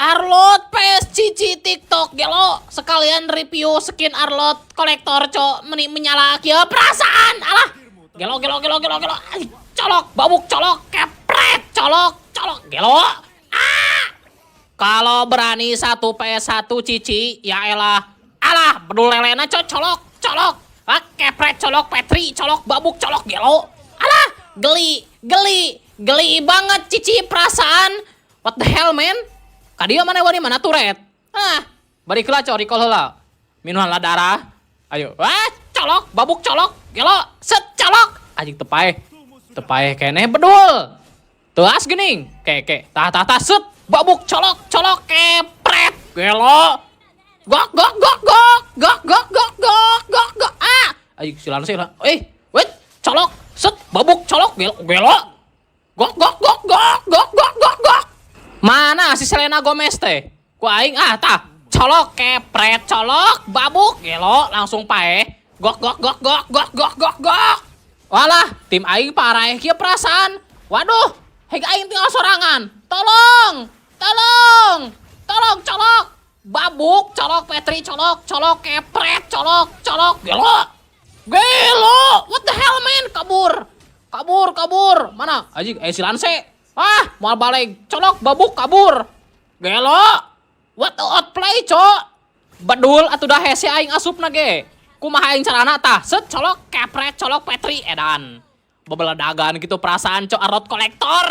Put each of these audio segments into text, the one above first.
Arlott vs Cici TikTok, gelo. Sekalian review skin Arlott kolektor, cok. Meni menyala kieu perasaan. Alah, gelo gelo gelo gelo gelo. Ay, colok, babuk, colok, kepret, colok, colok, gelo. Ah, kalau berani 1 vs 1 Cici, ya elah. Alah, bedul lelena, cok. Colok, colok. Ah, kepret, colok, Petri, colok, babuk, colok, gelo. Alah, geli geli geli banget Cici perasaan. What the hell, man? Kadieu mana, wani mana turret? Ah, balik lah, cok, recall heula. Minuman lah darah. Ayo. Wah, colok, babuk, colok, gelo, set, colok. Anjing, teu paeh. Teu paeh keneh bedul. Teas geuning. Ke ke, tah tah tah, set, babuk, colok, colok, kepret. Gelo. Gok gok gok gok gok gok gok gok gok gok. Ah, ayo silan sih lah. Eh, wait, colok, set, babuk, colok, gelo, gelo. Gok gok gok gok gok gok gok gok. Mana si Selena Gomez teh? Ku aing ah, tah. Colok, kepret, colok, babuk, gelo, langsung paeh. Gok gok gok gok gok gok gok gok. Walah, tim aing parah kieu perasaan. Waduh, heg aing tinggal sorangan. Tolong, tolong, tolong, colok. Babuk, colok, Petri, colok, colok, kepret, colok, colok, gelo. Gelo, what the hell, man? Kabur. Kabur, kabur. Mana? Anjing, eh, si Lance. Ah, mau balik. Colok, babuk, kabur. Gelo. What the outplay, cok? Bedul atuh dah, hese aing asupna ge. Kumaha aing carana tah? Set, colok, kepret, colok, Petri, edan. Bebeledagan gitu perasaan, cok, Arlott kolektor.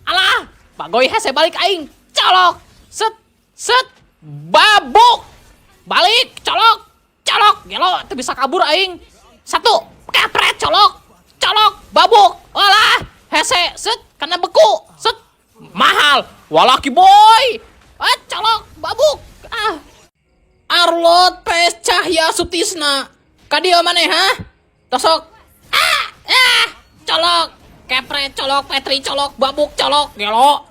Alah, bagoy, hese balik aing. Colok, set, set, babuk. Balik, colok, colok, gelo, teu bisa kabur aing. Satu, kepret, colok, colok, babuk. Walah, hese, set, kena beku, set, mahal. Walaki boy. Ah, colok, babuk. Ah. Arlott vs Cahya Sutisna. Kadieu maneh, ha? Tosok. Ah, ah, colok. Kepret colok, Petri colok, babuk colok, gelo.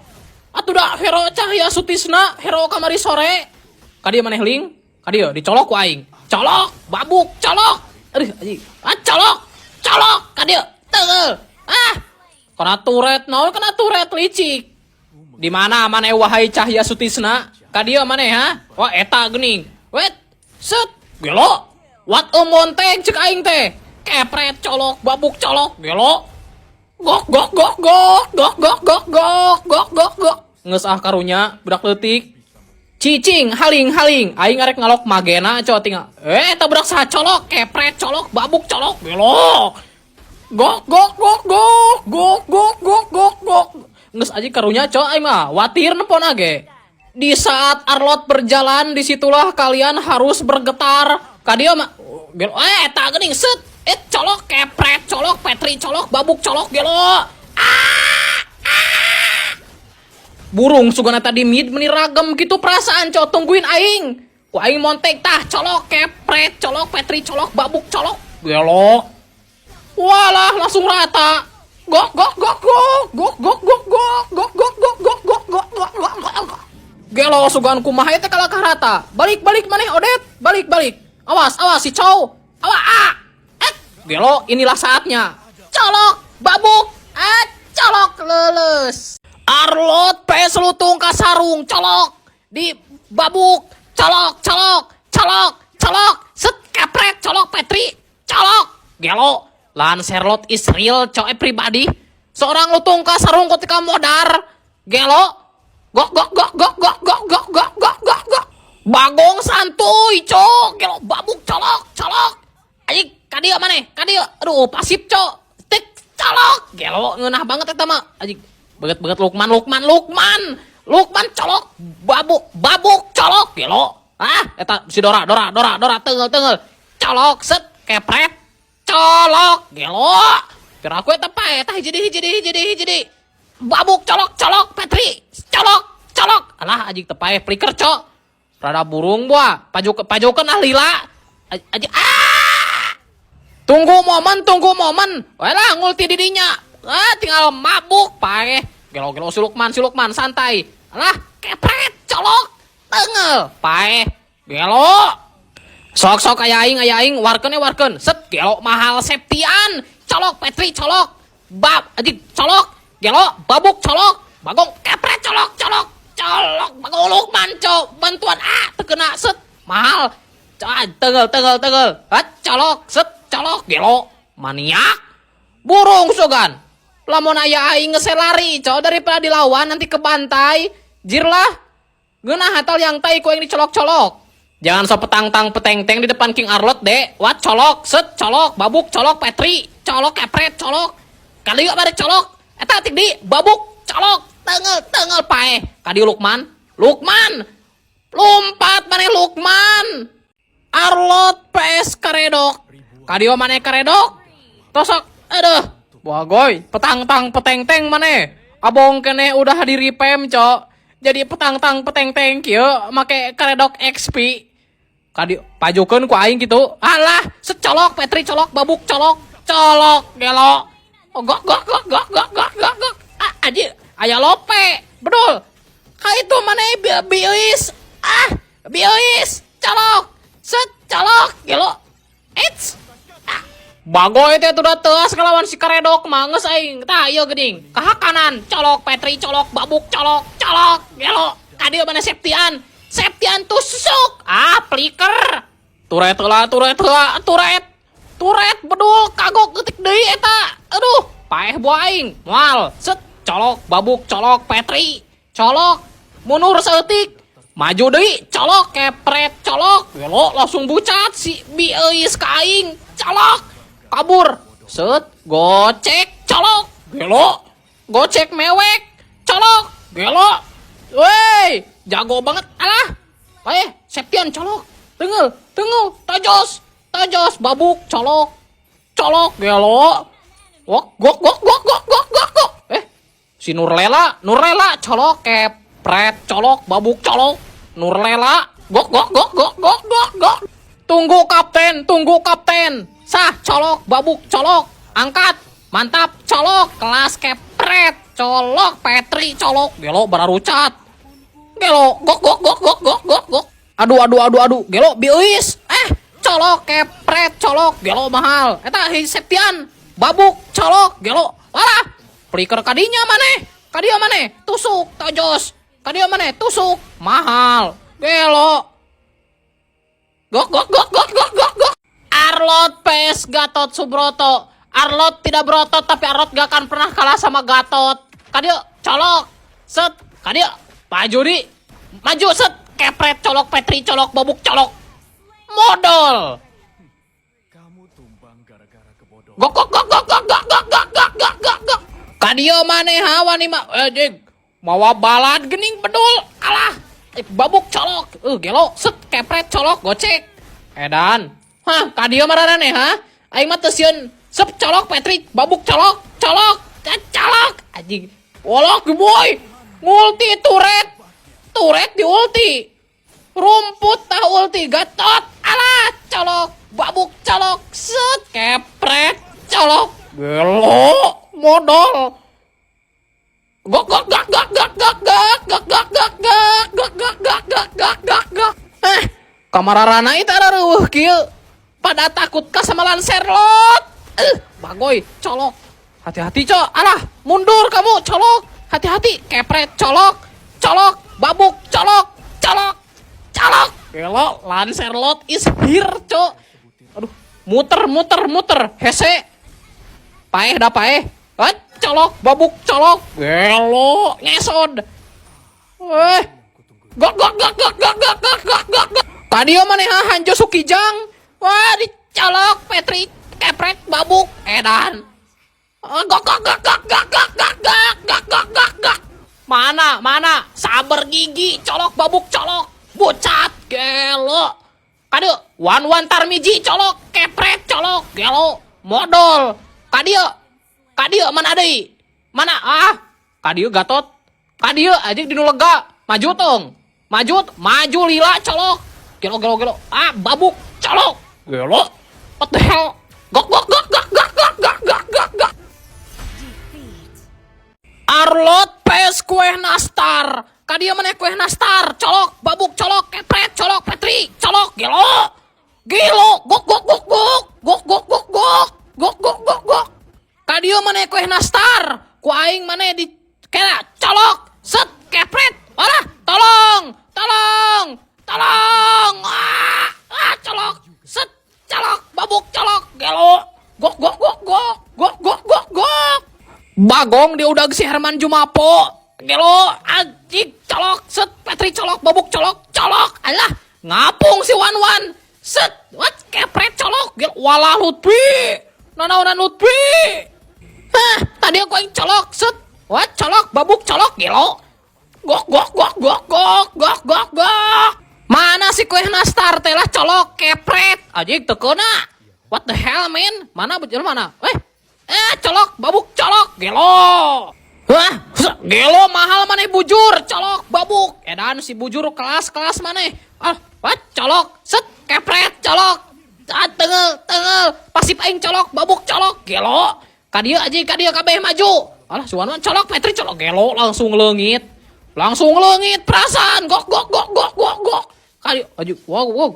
Atuh dah hero Cahya Sutisna, hero kamari sore. Kadieu maneh, Ling? Kadieu dicolok ku aing. Colok, babuk, colok. Aduh, anjing. Ah, colok. Colok, kadieu. Teunggeul. Ah. Kena turret, naon kena turret, licik. Di mana maneh, wahai Cahya Sutisna? Kadieu maneh, ha? Wah, eta geuning. Wait, set, gelo. What a monteng cek aing teh. Kepret colok, babuk colok, gelo. Gok gok gok gok gok gok gok gok gok gok gok. Geus ah, karunya budak leutik. Cicing, haling haling, aing arek ngalok magena, cok, tinggal. Eh, eta budak saha? Colok, kepret colok, babuk colok, gelo. Gok gok gok gok gok gok gok gok gok. Geus aja, karunya, cok, aing mah watir nempona ge. Di saat Arlott berjalan, disitulah kalian harus bergetar. Kadieu mah gelo, eh, eta geuning, set. Eh, colok, kepret colok, Petri colok, babuk colok, gelo. Ah, ah. Burung sugana tadi mid meni ragem gitu perasaan, cok, tungguin aing. Ku aing montek tah, colok, kepret colok, Petri colok, babuk colok, gelo. Walah, langsung rata. Gok gok gok gok gok gok gok gok gok gok gok gok gok gok gok gok gok. Gelo, sugan kumaha teh kalah rata. Balik balik maneh, Odet, balik balik. Awas awas si Chow. Awas, ah. Eh, gelo, inilah saatnya. Colok, babuk, ah, colok, leles. Arlott vs lutung kasarung, colok, di babuk, colok, colok, colok, colok, set, kepret, colok, Petri, colok, gelo. Lancelot is real, cok, pribadi. Seorang lutung kasarung ketika modar, gelo, gok gok gok gok gok gok gok gok gok gok gok. Bagong santuy, cok, gelo, babuk, colok, colok. Ayo, kadieu maneh? Kadieu. Aduh, pasif, cok. Tik, colok. Gelo, ngeunah banget eta mah. Anjing, beget-beget Lukman, Lukman, Lukman. Lukman colok, babuk, babuk, colok, gelo. Ah, eta si Dora, Dora, Dora, Dora, teunggeul, teunggeul. Colok, set, kepret, colok, gelo. Kira aku eta paeh, eta hiji deui, hiji deui, hiji deui, hiji deui. Babuk, colok, colok, Petri, colok, colok. Alah, anjing, teu paeh, flicker, cok. Rada burung buah, paju pajukeun ah lila. Anjing, ah! Tunggu momen, tunggu momen. Walah, ngulti didinya. Ah, tinggal mabuk, paeh. Gelo-gelo si Lukman, si Lukman, santai. Alah, kepret, colok, teunggeul, paeh. Gelo. Sok sok aya aing, aya aing, warkeun warkeun. Set, gelo, mahal Septian. Colok, Petri colok. Bab, anjing, colok. Gelo, babuk colok. Bagong, kepret, colok, colok. Colok Lukman, cok. Bantuan, ah, terkena, set. Mahal. Cok, tegel tegel tegel. Ah, colok, set, colok, gelo. Maniak. Burung sugan. Lamun aya aing geus lari, cok, daripada dilawan nanti kebantai. Jirlah. Geunah hatal yang tai ku aing dicolok-colok. Jangan sok petang-tang peteng-teng di depan King Arlott, Dek. Wat, colok, set, colok, babuk, colok, Petri, colok, kepret, colok. Kali gak balik colok. Eta tik di, babuk, colok, tengel, tengel, paeh. Kadi Lukman, Lukman. Lompat maneh, Lukman. Arlott PS karedok. Kadio maneh karedok. Tosok, aduh. Wah goy, petang-tang peteng-teng maneh. Abong kene udah di revamp, cok. Jadi petang-tang peteng-teng kieu make karedok XP. Kadi pajukeun ku aing gitu. Alah, secolok Petri, colok, babuk, colok, colok, gelo. Oh, gok gok gok gok gok gok gok gok. Ah, aji aya lope. Bedul. Ka itu maneh bieuis. Ah, bieuis, colok. Set, colok, gelo. Eits. Ah. Bagoy teh udah teas ngelawan si karedok mah geus aing. Tah ieu geuning. Ka kanan, colok Petri, colok, babuk, colok, colok, gelo. Kadieu mana Septian? Septian tusuk. Ah, flicker. Turret lah, turret lah, turret. Turret bedul kagok getik deui eta. Aduh, paeh buah aing. Moal, set, colok, babuk, colok, Petri. Colok. Mundur saeutik. Maju deui, colok, kepret, colok. Gelo, langsung bucat si bieuis ka aing. Colok. Kabur. Set, gocek, colok. Gelo. Gocek mewek. Colok. Gelo. Woi, jago banget. Alah. Eh, Septian colok. Tengel, tengel, tajos. Tajos, babuk, colok. Colok, gelo. Wok, gok, gok, gok, gok, gok, gok, gok. Eh, si Nurlela, Nurlela, colok, kepret, colok, babuk, colok. Nurlela, gok, gok, gok, gok, gok, gok, gok. Tunggu kapten, tunggu kapten. Sah, colok, babuk, colok. Angkat, mantap, colok, kelas kepret, colok, Petri, colok. Gelo, bararucat. Gelo, gok, gok, gok, gok, gok, gok, gok. Aduh, aduh, aduh, aduh. Gelo, bieuis. Eh, colok, kepret, colok. Gelo, mahal. Eta, hei, Septian. Babuk, colok, gelo. Walah, flicker kadinya maneh. Kadia maneh, tusuk, tojos. Kadia maneh, tusuk, mahal. Gelo. Gok, gok, gok, gok, gok, gok, gok. Arlott PS Gatot Subroto. Arlott tidak berotot, tapi Arlott gak akan pernah kalah sama Gatot. Kadio, colok. Set, kadio. Maju di. Maju, set. Kepret, colok, Petri, colok, babuk, colok. Modal. Kamu tumbang gara-gara kebodohan. Gok gok gok gok gok gok gok gok gok gok gok gok. Kadio maneh ha wani ma eh jig. Mawa balad gening bedul. Alah. Eh, babuk, colok. Eh, gelo, set, kepret, colok, gocek. Edan. Hah, kadio mararane ha? Aing mah teu sieun. Sep, colok Petri, babuk, colok, colok, eh, colok. Anjing. Wolok boy. Ngulti turret. Turret di ulti. Rumput tah ulti Gatot. Alah, colok, babuk, colok, set, kepret, colok. Gelo, modal. Gok gok gok gok gok gok gok gok gok gok gok gok gok gok gok gok gok gok. Eh, kamararana itu ada reueuh kieu. Pada takut kah sama Lancelot? Eh, bagoy, colok. Hati-hati, cok. Alah, mundur kamu, colok. Hati-hati, kepret, colok. Colok, babuk, colok, colok, colok. Gelo, Lancelot is here, cok. Aduh, muter, muter, muter. Hese. Paeh dah paeh. Ah, colok, babuk, colok. Gelo, ngesod. Eh. Gok gok gok gok gok gok gok gok gok gok. Kadio maneh ha Hanjo Sukijang. Wah, dicolok Petri, kepret, babuk, edan. Ah, gok gok gok gok gok gok gok gok gok gok gok gok. Mana, mana? Saber gigi, colok, babuk, colok. Bucat, gelo. Kadieu, wan wan tarmiji, colok, kepret, colok, gelo, modal. Kadieu, kadieu mana deui? Mana? Ah, kadieu Gatot. Kadieu aja di nu lega. Maju tong. Maju, maju lila, colok. Gelo gelo gelo. Ah, babuk, colok. Gelo. What the hell? Gok gok gok gok gok gok gok gok gok gok. Arlott PS kue nastar. Kadia maneh kue nastar? Colok, babuk, colok, kepret, colok, Petri, colok, gelo. Gelo, gok gok gok gok. Gok gok gok gok. Gok gok gok gok. Kadia maneh kue nastar? Ku aing maneh di kena colok, set, kepret. Walah. Tolong, tolong, tolong. Ah, ah, colok, set, colok, babuk, colok, gelo. Gok, gok, gok, gok, gok, gok, gok, gok. Bagong dia udah si Herman Jumapo. Gelo, anjing, colok, set, Petri colok, babuk colok, colok. Alah, ngapung si Wan Wan. Set, what, kepret colok. Gelo, walah Lutfi. Nanaonan Lutfi. Hah, tadi aku yang colok, set. What, colok, babuk colok, gelo. Gok, gok, gok, gok, gok, gok, gok, gok. Mana si kue nastar teh lah colok, kepret. Anjing, teu keuna. What the hell, man? Mana betul mana? Eh, eh, colok, babuk, colok, gelo. Wah, gelo mahal maneh bujur, colok, babuk. Edan si bujur kelas-kelas maneh. Ah, what, colok, set, kepret, colok. Ah, tengel, tengel, pasif aing colok, babuk, colok, gelo. Kadieu aja, kadieu kabeh maju. Alah, si Wan colok, Petri colok, gelo langsung leungit. Langsung leungit perasaan, gok gok gok gok gok gok. Kadieu aja, wow wow.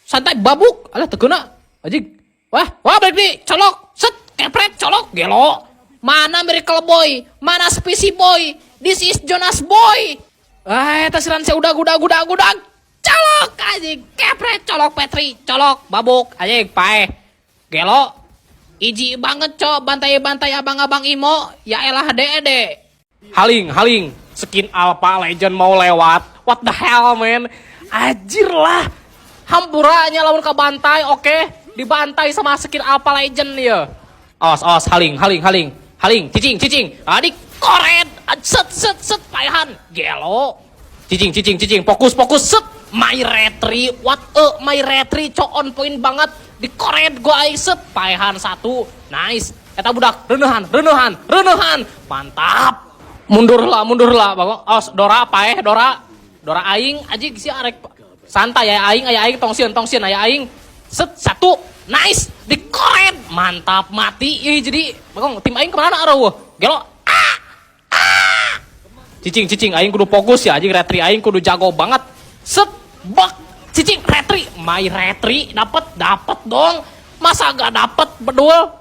Santai babuk, alah teu keuna. Anjing. Wah, wah balik di colok, set, kepret, colok, gelo. Mana Miracle Boy? Mana Spicy Boy? This is Jonas Boy. Eh, tasiran saya udah udah udah udah. Colok anjing, kepret, colok Petri, colok, babuk, anjing, paeh. Gelo. Iji banget, cok, bantai-bantai abang-abang imo. Ya elah de. Haling, haling. Skin Alpha Legend mau lewat. What the hell, man? Anjir lah. Hampuranya lawan kebantai, oke. Dibantai sama skin Alpha Legend ya. Awas, awas, haling, haling, haling. Haling, cicing, cicing. Adik koret. Set, set, set, paehan. Gelo. Cicing, cicing, cicing. Fokus, fokus, set. My retri, what a my retri, cok on point banget. Dikoret gua aing set. Paehan satu. Nice. Eta budak, renehan, renehan, renehan. Mantap. Mundur lah, mundur lah. Bagong, awas, Dora paeh, Dora. Dora aing aja si arek santai ya aing, aya aing tong sieun, tong sieun aya aing. Set satu. Nice, dikoret. Mantap, mati. Ih, jadi bagong tim aing kemana areuh? Gelo. Ah! Ah! Cicing, cicing, aing kudu fokus ya, anjing retri aing kudu jago banget. Set, bak, cicing, retri, my retri, dapet, dapet dong. Masa gak dapet bedul?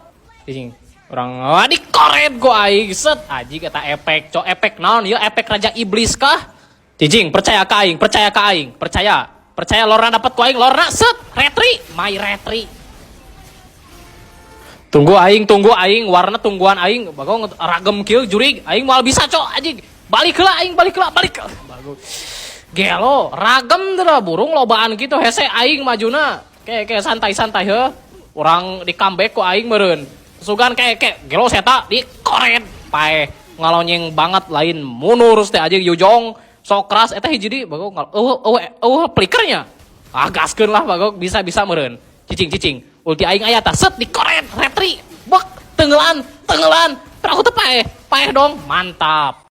Cicing, orang wah dikoret gua aing, set, anjing kata efek, cok efek naon, ya efek raja iblis kah? Cicing, percaya ka aing, percaya ka aing, percaya, percaya Lorna dapet ku aing, Lorna, set, retri, my retri. Tunggu aing, warna tungguan aing, bagong ragem kieu jurig, aing moal bisa cok, anjing. Balik lah aing, balik lah, balik. Bagus. Gelo, ragem teh burung lobaan gitu hese aing majuna. Kayak kayak santai-santai heuh. Urang di comeback ku aing meureun. Sugan kayak kayak gelo seta di koret paeh ngalonyeng banget lain mundur teh anjing Yujong sok keras eta hiji di bagong eueuh eueuh eueuh flickernya. Ah gaskeun lah bagong bisa-bisa meureun. Cicing cicing. Ulti aing aya tah set di koret retri. Bek tenggelan tenggelan. Perahu teh paeh, paeh dong. Mantap.